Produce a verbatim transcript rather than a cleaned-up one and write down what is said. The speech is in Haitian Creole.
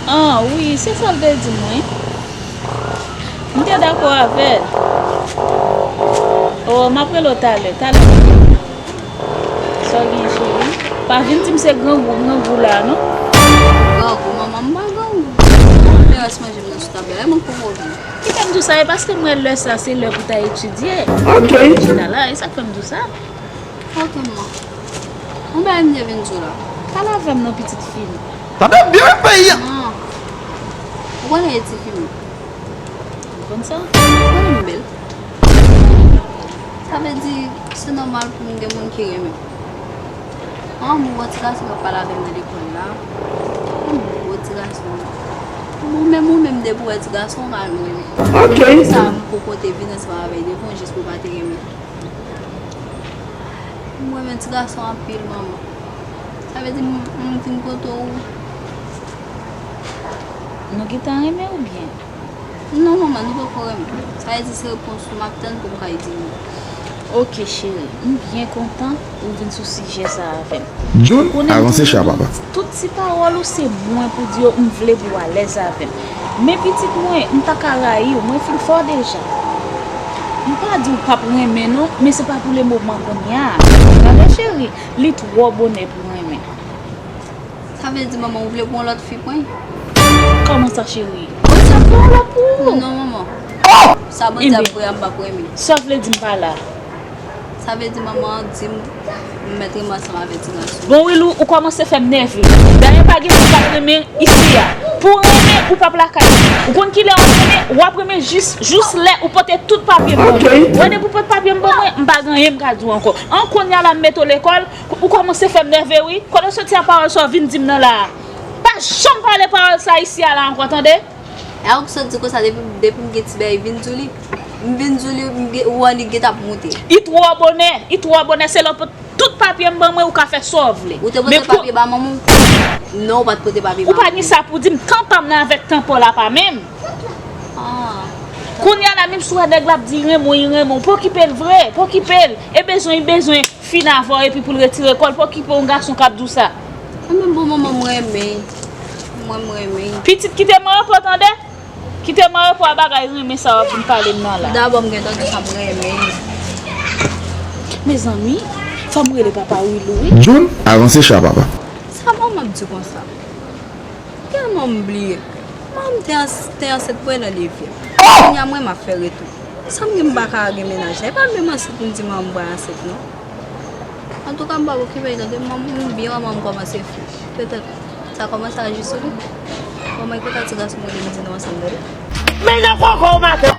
Ah, wi, se sa l te di m, wi. M te dakò avè l. Oh, m ap rele w talè, talè. Sa w gen, cheri? Pa vin di m se grangou, grangou la, non. Grangou, manman, m pa grangou. Mwen te rès manje m nan sou tab la, e mwen k poko vin. Ki fè m di w sa? E paske m wè lè sa, se lè pou ta etidye. Ok. Chita la, e sa k fè m di w sa. Ok, manman. Yon bagay m te vin di w la. Pale avè m non, pitit fi m. Tande byen peyi a. Non. Ou konnen e ti fi m. Ou konn sa? Ou konnen m bèl. Sa vle di, se nòmal pou m gen moun ki renmen m. An, m wè ti gason k ap pale avè m nan lekòl la. M wè ti gason. Ou menm, ou menm, depi w wè ti gason, ou ka renmen. Ok. Sa, m poko te vin ansanm avè l devan, jis pou w pa te renmen. M renmen ti gason anpil, manman. Sa vle di m, m vin kote w. Nou gentan renmen oubyen? Non, manman, nou poko renmen. Sa vle di se repons ou m ap tann pou m ka di nou. Ok, cheri, m byen kontan ou vin sou sijè sa avè m. Jun, avanse cha, papa. Tout ti pawòl ou se mwen pou di yo, m vle pou w alèz avè m. Men pitit mwen, m ta ka rayi w, mwen fin fè w deja. M pa di w p ap renmen non, men se pa pou le moman kounye a. Tande cheri, li twò bonè pou renmen. Sa vle di manman ou vle pou yon lòt fi pran? Kòman sa cheri? Bondye ap fè yon lòt pou ou. Non manman. Sa Bondye ap fè a m p ap renmen. Sa vle di m pa la. Sa vle di manman an di m m mèt renmen ansanm avèk ti gason. Bon Wilou, ou kòmanse fè m nève. Dayè pa gen moun k ap renmen isi a. Pou w renmen, ou p ap lakay ou. Ou konn kilè w ap renmen? W ap renmen jis, jis lè ou pote tout papye m ban mwen. Wè depi w pote papye m ban mwen, m pa gen anyen m ka di w ankò. An kounye a la m mete w lekòl, ou kòmanse fè m nève wi. Kote w soti a pawòl sa w vin di m nan la a? Pa janm pale pawòl sa isi a la ankò, tande? E a ou k sot di konsa depi, depi m gen ti bèy vin di w li. M vin di w li, m gen, ou wè li gentan ap moute. I twò bonè, i twò bonè, se lè w pot tout papye m ban mwen, ou ka fè sa w vle. Ou te pote papye ba manman w? Non, ou pa t pote papye ba manman. Ou pa gen sa pou di m, tan pa m nan avèk tan pa w la pa menm. Ah. Kounye a la, menm si w wè nèg la ap di renmen w, i renmen w, pa okipe l vre, pa okipe l. E bezwen, i bezwen fin avè w epi pou l retire kò l, pa okipe yon gason k ap di w sa. Mwen menm bon manman m renmen. Mwen m renmen. Pitit kite m anrepo tande. Kite m anrepo a bagay renmen sa w ap vin pale m nan la. Dabò m gentan di sa m renmen. Mezanmi, fò m rele papa Wilou wi. Jun, avanse cha papa. Sa manman m di konsa. Tèlman m bliye. Manman m te ans-, te ansent mwen nan leve. Kounye a mwen m ap fè retou. Sa m gen m pa ka gen mennaj la. E pa menm ansent m di manman m pral ansent non. Antouka m p ap okipe l tande, m, m byen wè manman m kòmanse fou. Petèt sa kòmanse aji sou li. Bon, mwen kontan ti gason mwen li m di nou ansanm tande. Men nan koko w maten.